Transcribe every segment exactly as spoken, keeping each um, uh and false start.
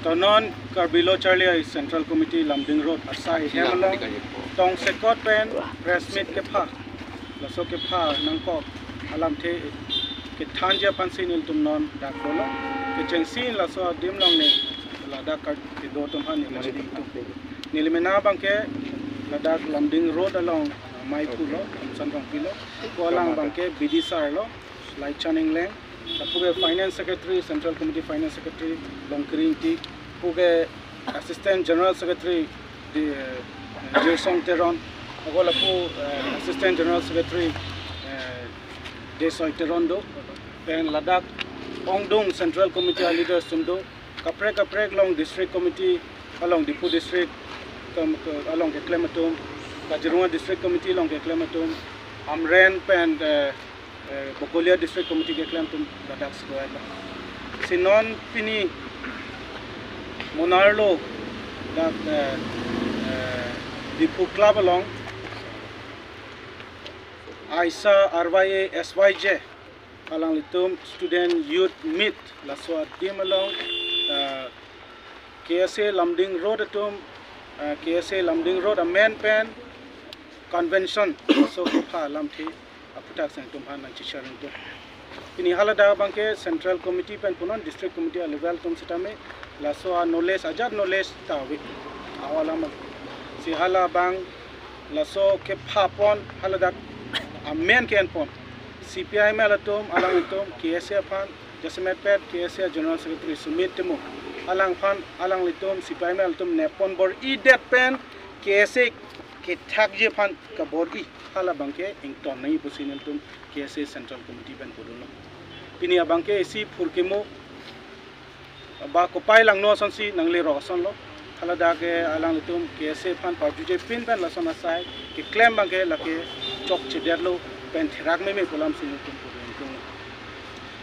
Tonon Karbi Lo Charli Asong Central Committee Lumding Road asai hem along tongsekot pen press meet kepha, laso kepha nangkok alamthe kethanji aphansi nelitum non dak dolo. Kechengsi laso adim along ne ladak kar kedo atum aphan neli cheding tum. Neli mena abangke ladak Lumding Road along, ah, maiphu lo, Thamson Rongpi lo, ko alang abangke B D sir lo, Laichan Engleng, lapu ke Finance Secretary, Central Committee Finance Secretary, Longkiri Ingti, lapu ke Assistant General Secretary, di, eh, Jirsong Teron, ako lapu, eh, Assistant General Secretary, eh, Desoi Teron do, pen ladak ongdung Central Committee a leaders atum do, kaprek kaprek along District Committee, along Diphu District, kam-, ke-, along keklem atum, Kaziranga District Committee along keklem atum, Amren pen, eh, eh, Bokolia District Committee keklem atum ladak si do-et lo. Si non pini monarlo dak, eh, eh, Diphu Club along aisa R Y A S Y J alanglitum Student Youth Meet laso adim along, eh, K S A Lumding Road atum, eh, K S A Lumding Road amen pen convention laso kepha alamthe aphuthak si nangtum aphan nangchesharing tum. Pini haladak abangke Central Committee pen punon District Committee a level atum sitame laso a knowledge, ajat knowledge ta ave. Awa lama. Si hala abang laso kepha pon haladak amen ke-en pon C P I M L atum, alanglitum K S A aphan, jasemet pet K S A General Secretary Sumit Timung, alangphan, alanglitum C P I M L atum nep pon bor-idet pen K S A kethakji aphan kabor-i, hala abangke ington nangji pusi nelitum K S A Central Committee pen pudunlo. Pini abangke isi phurkimo ba kopai langno asonsi nanglerok asonlo. Haladak ke alanglitum K S A aphan parjuje pin pen lason asai keklem abangke lake chokchedetlo pen therak meme pu alamsi nelitum pudun tum.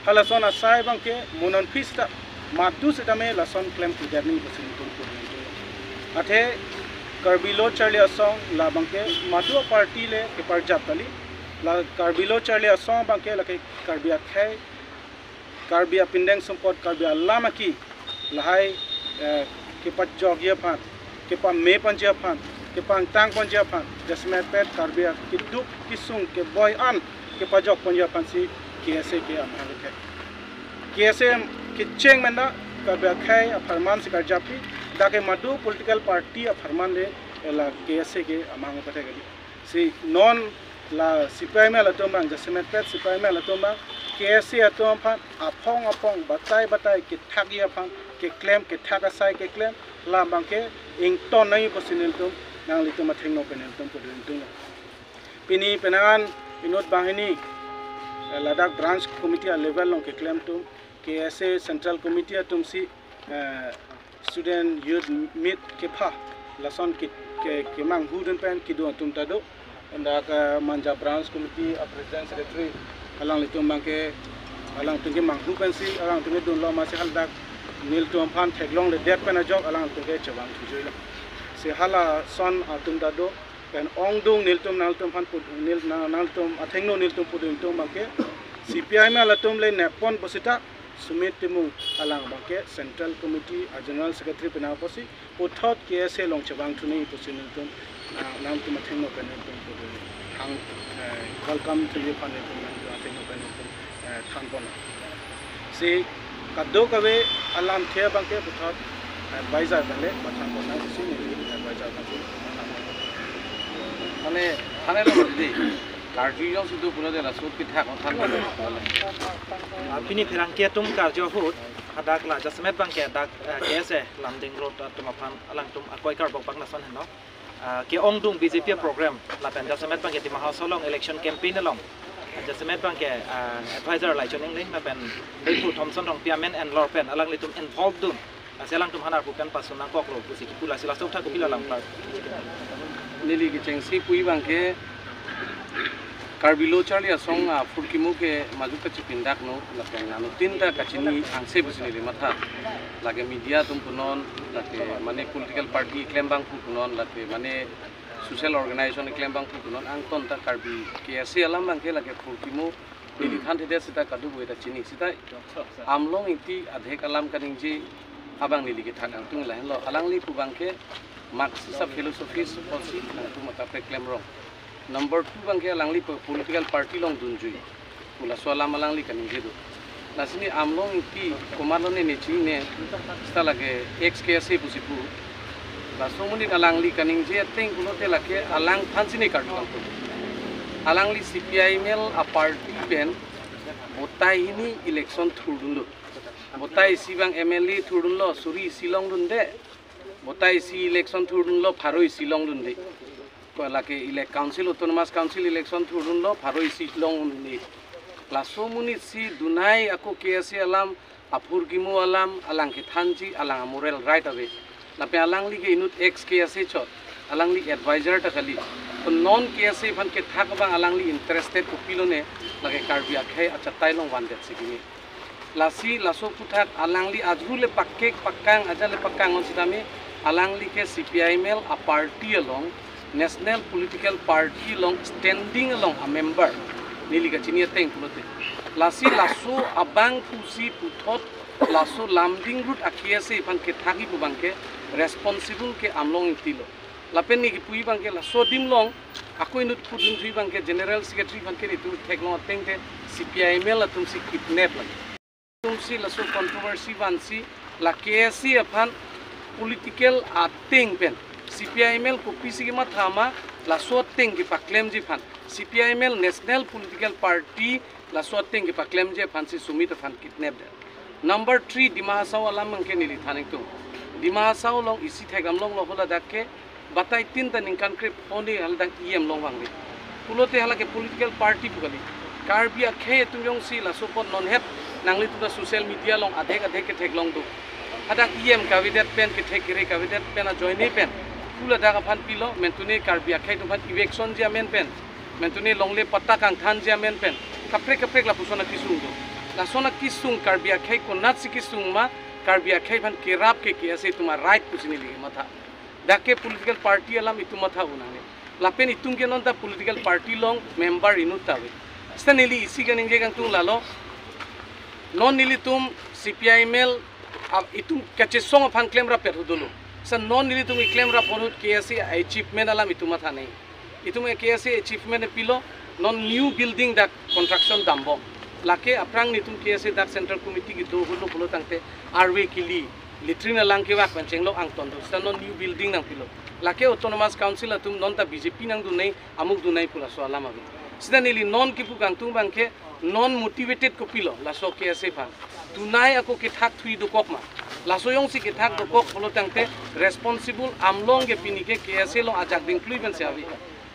Halason asai abangke mo non aphi seta madu sitame lason klemkledet nangji pusi nelitum pudun tum. Athe Karbi Lo Charli Asong la abangke madu a-party le keparjap kali. La Karbi Lo Charli Asong abangke lake Karbi akhei, Karbi apindeng sumpot, Karbi alam aki lahai, eh, kepajokji aphan, kepame ponji aphan, kepangtang ponji aphan, jasemet pet Karbi akeduk kesung keboi an kepajok ponji aphansi K S A ke amahang kethek. K S A kecheng mena Karbi akhei apharman si karjapji, dak ke madu political party apharman le la K S A ke amahang kethek kali. Si non la C P I M L atum abang, jasemet pet C P I M L atum abang, K S A atum aphan aphong aphong, batai batai kethakji aphan, keklem kethak asai keklem, la abangke ington nangji pusi nelitum, nanglitum athengno pen nelitum pudun tum. Pini penang an inut banghini, eh, ladak branch committee a level along keklem atum, K S A Central Committee atumsi, eh, Student Youth Meet kepha lason ke, ke, kemanghu dun pen kedo atum ta do. Dak, eh, Manja Branch Committee a President Secretary alanglitum abangke alangtum kemanghu pensi alangtum kedunlo, amatsi haladak nelitum aphan theklongledet pen ajok alangtum ke chevang thujuilo. Si halason atum ta do pen ongdung nelitum nanglitum aphan pud-, nel-, na-, nanglitum athengno nelitum pudun tum abangke C P I M L atum le nep pon pusita Sumit Timung alang abangke Central Committee a General Secretary penang apotsi puthot K S A along chevang thu nangji pusi nelitum, ah, nangtum athengno pen nelitum pudun hang, eh, welcome thuji aphan nelitum nangtum athengno pen nelitum, eh, than pon. Si kadokave alamthe abangke puthot advisor pen le pathan pon nangji pusi neli advisor pen si. Mane, thane lo di. Karju jongsi do pulote laso kethak than pon. Ah, pini pherangke atum karju ahut hadak la jasemet abangke dak, eh, K S A Lumding Road atum aphan alangtum akoi karbok abang lason henlo. Ah, ke-ongdung B J P a program lapen jasemet abangke Dima Hasao along election campaign along, ah, jasemet abangke, ah, advisor Laichan Engleng lapen Bengphu Thomson Rongpi amen enlor pen alanglitum involve dun. Lasi alangtum aphan arpu pen pasun nangkoklo pusi kipu, lasi laso aputhak kopilo alam klar. Neli kechengsi puji abangke Karbi Lo Charli Asong aphurkimo ke madu kachipindakno, lapen anuttin ta kachini angse pusi neli matha. Lake media atum punon, lake mane political party klembang pu punon, lake mane social organization klembang pu punon, angton ta Karbi K S A alam abangke lake phurkimo neli thanthedet sita kadokave ta chini. Sita Amlong Ingti adhek alam kaningje, Abang neli kethak angtung lahenlo, alangli pu abangke Marxist a-philosophy apotsi nangtum mata peklem rong. Number two abangke alangli pu political party along dunjui pu laso alam alangli kaningje do. Lasi ne Amlong Ingti komatlo ne ne chinine, seta lake ex K S A pusi pu. Laso amonit alangli kaningje ateng pulote lake alangphan si ne karju kangtung. Alangli C P I M L a-party pen botai hini election thurdunlo. Botai isi abang M L A thurdunlo, suri isi longdunde. Botai isi election thurdunlo, pharo isi longdunde. Ko lake elect council, autonomous council election thurdunlo, pharo isi longdunde. Laso amonit si dunai ako K S A alam, aphurkimo alam, alang kethanji, alang a-moral right ave. Lapen alangli ke inut ex K S A chot, alangli advisor ta kali. To non K S A aphan kethak abang alangli interested kopilo ne, lake Karbi akhei achatai along vandet si kimi. Lasi laso aphuthak alangli ajru le pakek pakang, aja le pakang on sitame, alangli ke C P I M L a-party along, national political party along standing along a-member neli kachini ateng pulote. Lasi laso abang pusi puthot laso Lumding route a-K S A aphan kethakji pu abangke responsible ke Amlong Ingti lo. Lapen ne kipuji abangke laso adim along ako inut pudun thuji abangke General Secretary aphan ke netum theklong ateng te C P I M L atum si kidnap lagi. Atum si laso controversy vansi la K S A aphan political ateng pen C P I M L kopisi kematha ma laso ateng kepaklemji aphan, C P I M L national political party laso ateng kepaklemji aphan si Sumit aphan kidnap det. Number three, Dima Hasao alam abangke neli than ingtung. Dima Hasao along isi thekdam longlo, haladak ke batai tin ta ningkan krepho ne haladak E M longvangve. Pulote hala ke political party pu kali. Karbi akhei atum jongsi laso apot non het nanglitum ta social media along adhek adhek ketheklong do. Hadak E M kavedet pen, kethek kere kavedet pen ajoine pen, haladak aphan pilo, mentune Karbi akhei atum aphan eviction ji amen pen, mentune longle patta kangthanji amen pen, kaprek kaprek lapuson akesung do. Lason akesung Karbi akhei konatsi kesung ma, Karbi akhei aphan kerap ke K S A atum a-right pusi neli matha. Dak ke political party alam itum matha unang ne. Lapen itum ke non ta political party along member inut ta ave. Seta neli isi kaningje kangtung lalo. Non nelitum C P I M L, ah, itum kachesong aphan klemrap pet ahut dolo. Seta non nelitum keklem rap ahut K S A achievement alam itum matha nai. Itum K S A achievement pilo, non new building dak construction dambom. Lake aphrang netum K S A dak Central Committee kedo ahut lo pulo tangte arve kili, latrine alang kevak pen chenglok angton do, seta non new building nangpilo. Lake Autonomous Council atum non ta B J P nangdun nai, amuk dun nai pu laso alam ave. Seta neli non kipu kangtung abangke non motivated kopilo laso K S A aphan. Dunai ako kethak thuji dokok ma. Laso jongsi kethak dokok pulo tangte responsible Amlong ke pini ke K S A along ajak dingklui pensi ave.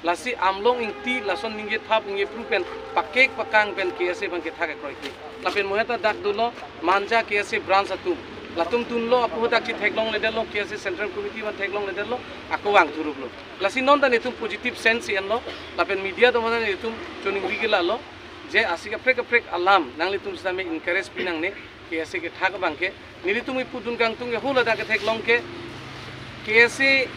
Lasi Amlong Ingti lason ningje thap ningje phru pen pakek pakang pen K S A abang kethak akroi ke. Lapen mo heta dak dolo Manja K S A branch atum. Latum dunlo, ako hadak si theklongledetlo, K S A Central Committee aphan theklongledetlo, ako vang thuruplo. Lasi non ta netum positive sense enlo, lapen media atum aphan netum choningri ke lalo, je isi kaprek kaprek alam nanglitum sitame encourage pi nangne, K S A kethak abangke. Nelitum ipudun kangtung ke haladak ketheklong ke K S A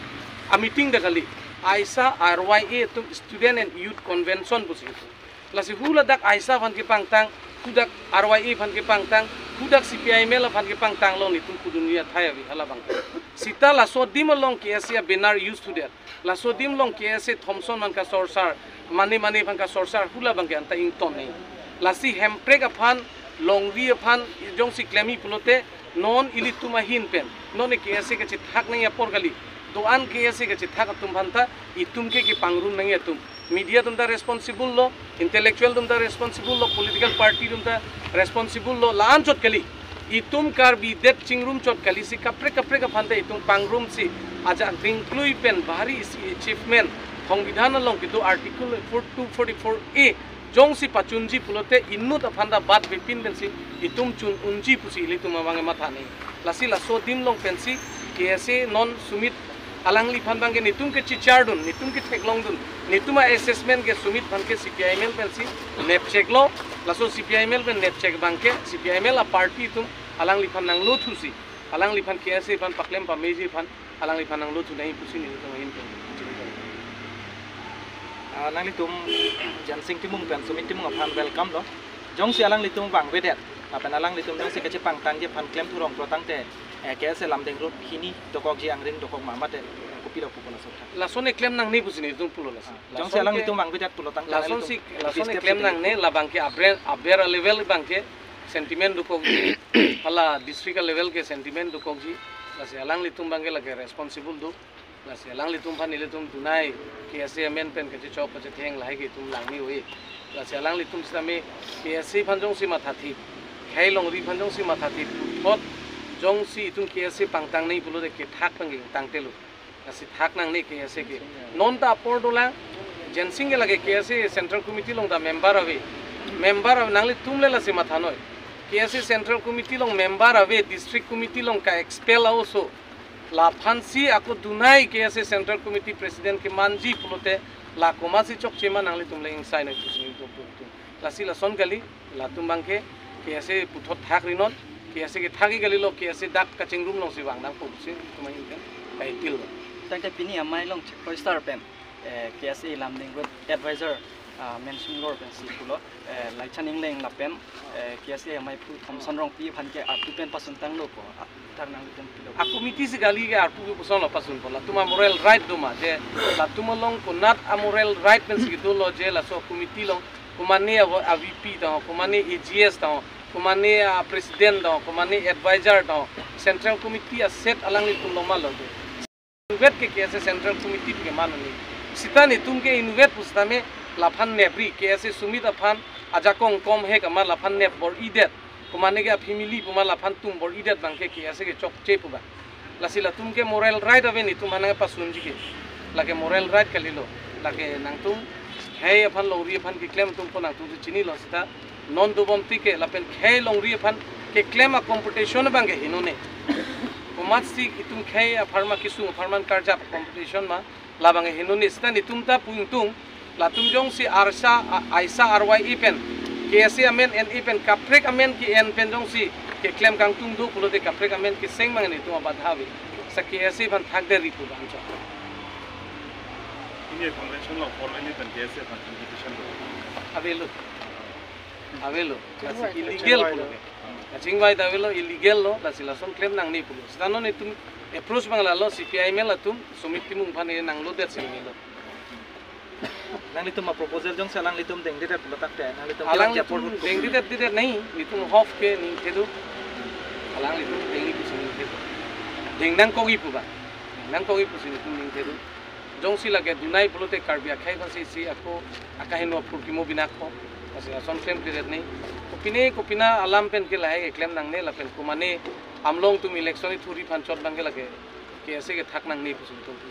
a-meeting ta kali. Aisa R Y A atum Student and Youth Convention pusi itum. Lasi haladak aisa aphan kepangtang, hadak R Y A aphan kepangtang, hadak C P I M L aphan kepangtang along netum pudunji athai ave halabangke. Seta laso adim along K S A a-banner use thudet. Laso adim along K S A Thomson aphan kasorsar, mane mane aphan kasorsar, halabangke anta ington nai. Lasi Hemprek aphan, longri aphan, jongsi klemji pulote, non ilitum ahin pen, non K S A kachethak nangji apor kali. Do-an K S A kachethak atum aphan ta, itum ke kepangrum nangji atum. Media atum ta responsible lo, intellectual atum ta responsible lo, political party atum ta responsible lo, la-an chot kali. Itum Karbi det chingrum chot kali si kaprek kaprek aphan ta itum pangrumsi ajak dingklui pen bahari isi achievement, Songbidhan along kedo Article four two forty-four A jongsi pachunji pulote inut aphan ta bat bepin pensi itum chun unji pusi ilitum abang matha nai. Lasi laso adim along pensi K S A non Sumit alangliphan abangke netum kechichardun, netum ketheklongdun, netum a-assessment ke Sumit aphan ke C P I M L pensi nepcheklo, laso C P I M L pen nepchek abangke C P I M L a-party atum alangliphan nanglo thusi, alangliphan K S A aphan paklem pameji aphan alangliphan nanglo thu nai pusi netum ahin pen. Ah, nanglitum Jensing Timung pen Sumit Timung aphan welcome lo. Jongsi alanglitum vangvedet, lapen alanglitum jongsi kachepangtangji aphan klem thurong pulo tangte, Eh, K S A Lumding Road hini dokokji, angring dokok ma mate, eh, kopi dokok pupo laso athak? Lason keklem nangne pusi nelitum pulo laso. Ah, jongsi alanglitum vangvedet pulo tangte lasonsi, alanglitum lason step keklem si nangne, labang ke aber, aber level abang ke sentiment dokokji, hala district level ke sentiment dokokji, lasi alanglitum abang ke lake responsible do. Lasi alanglitum aphan nelitum dunai K S A amen pen kachechok kachetheng lahai ke itum lang ni oi. Lasi alanglitum sitame K S A aphan jongsi mathathip, khei longri aphan jongsi mathathip, puthot jongsi itum K S A pangtang nangji pulote kethak abang ke tangtelo. Lasi thak nangne K S A ke. Non ta apor dolang, Jensing ke lake K S A Central Committee along ta member ave. Member ave, nanglitum le lasi mathanoi. K S A Central Committee along member ave, District Committee along ka-expel a-oso. Laphansi ako dunai K S A Central Committee President kemanji pulote la komatsi chokche ma nanglitum le ingsai noi pusi nelitum pu tum. Lasi lason kali, latum abang ke K S A puthot thak rinon, K S A ke thak-ik kalilo, K S A dak kachingrum alongsi vang nangpo pusi itum ahin pen ka-appeal lo. Tangte pini amei along Check Poster pen, eh, K S A Lumding Road Advisor, ah, Mensing Lor pensi pulo, eh, Laichan Engleng lapen, eh, K S A amei pu Thomson Rongpi aphan ke arpu pen pasuntanglo ko, ah, thak nanglitum pilo. A-committee si kali ke arpu ke pusonlo pasunpo, latum a-moral right do ma, je latum along konat a-moral right pensi kedolo je laso committee along komane a-, a-V P tang, komane A G S tang, komane a-president tang, komane advisor tang, Central Committee a-seat alanglitum along ma lo do. Inutvet ke K S A Central Committee ke mane ni. Sita netum ke inutvet pusitame laphan nepri, K S A Sumit aphan ajakong kom he kama laphan nep bor-idet. Komane ke a-family puma laphan tum bor-idet abang ke K S A ke chokche pu abang. Lasi latum ke moral right ave netum aphan nangpasunji ke. Lake moral right kalilo. Lake nangtum khei aphan longri aphan keklem atumpo, nangtum si chinilo sita. Non dobom tike lapen khei longri aphan keklem a-competition abang ke heno ne. Komatsi itum khei apharman kesung apharman karjap competition ma, labang ke heno ne, sita netum ta pu ingtung, latum jongsi arsa, a-, aisa R Y A pen, K S A amen en-e pen, kaprek amen ke-en pen jongsi keklem kangtung do pulote kaprek amen keseng abang netum abadha ave. Sa K S A aphan thakdet ri pu abang chok. Ini convention lo formally pen K S A aphan invitation lo. Avelo. Avelo. Lasi illegal pulo. Kachingvai ta avelo, illegal lo, lasi lason klem nangne pulo. Sita non itum approach abang lalo, C P I M L atum, Sumit Timung aphan e nanglodet si nilo. Nanglitum a-proposal jongsi alanglitum dengdedet pulo tangte, nanglitum alanglitum dengdedet dedet nangji, netum hof ke ningthedo. Alanglitum dengji pusi ningthedo. Deng nangkokji pu abang. Deng nangkokji pusi netum ningthedo. Jongsi lake dunai pulote Karbi akhei aphansi isi ako akaheno aphurkimo binakpo. Lasi lason klemkledet nangji. Kopine kopina alam pen ke lahai keklem nangne lapen komane amlong atum election ithuri aphan chot abang ke lake K S A ke thak nangne pusi netum pu.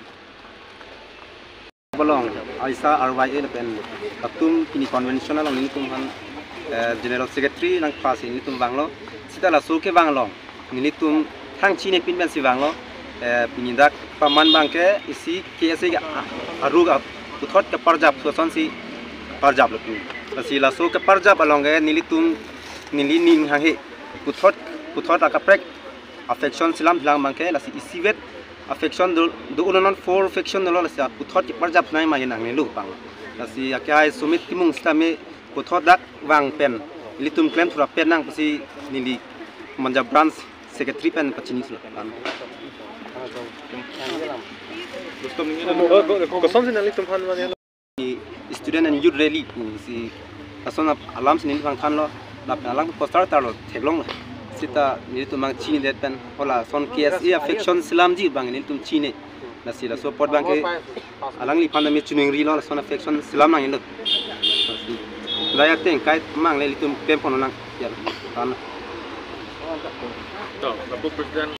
Along, aisa R Y A lapen atum pini convention along nelitum aphan, eh, General Secretary nangpasi nelitum vanglo. Sita laso kevang along nelitum thang chinepin pensi vanglo, eh, pini dak paman abang ke isi K S A ke a-, aruk a-, puthot keparjap suason si parjaplo pini. Lasi laso keparjap along ke nelitum neli ning hanghe puthot, puthot akaprek a-faction selam hilang abang ke lasi isivet a-faction do, do unonon four faction dolo, lasi puthot keparjap nai ma ye nangnelo abang. Lasi akehai Sumit Timung sitame puthot dak vang pen ilitum klemthurap pen nang pusi neli Manja Branch Secretary pen pachini sulo. Kosonsi nanglitum aphan mane? Student and Youth Rally pusi lason ap-, alam si neli vangthanlo, lapen alang poster tarlo theklonglo. Sita nelitum abang chinidet pen hala son K S A a-faction selamji abang nelitum chini. Lasi laso apot abang ke alangliphan tame chiningrilo, lason a-faction selam nangnelo. Lasi daya teng kai mangle ilitum klemponlonang. Ya, tan. To, Lapu President.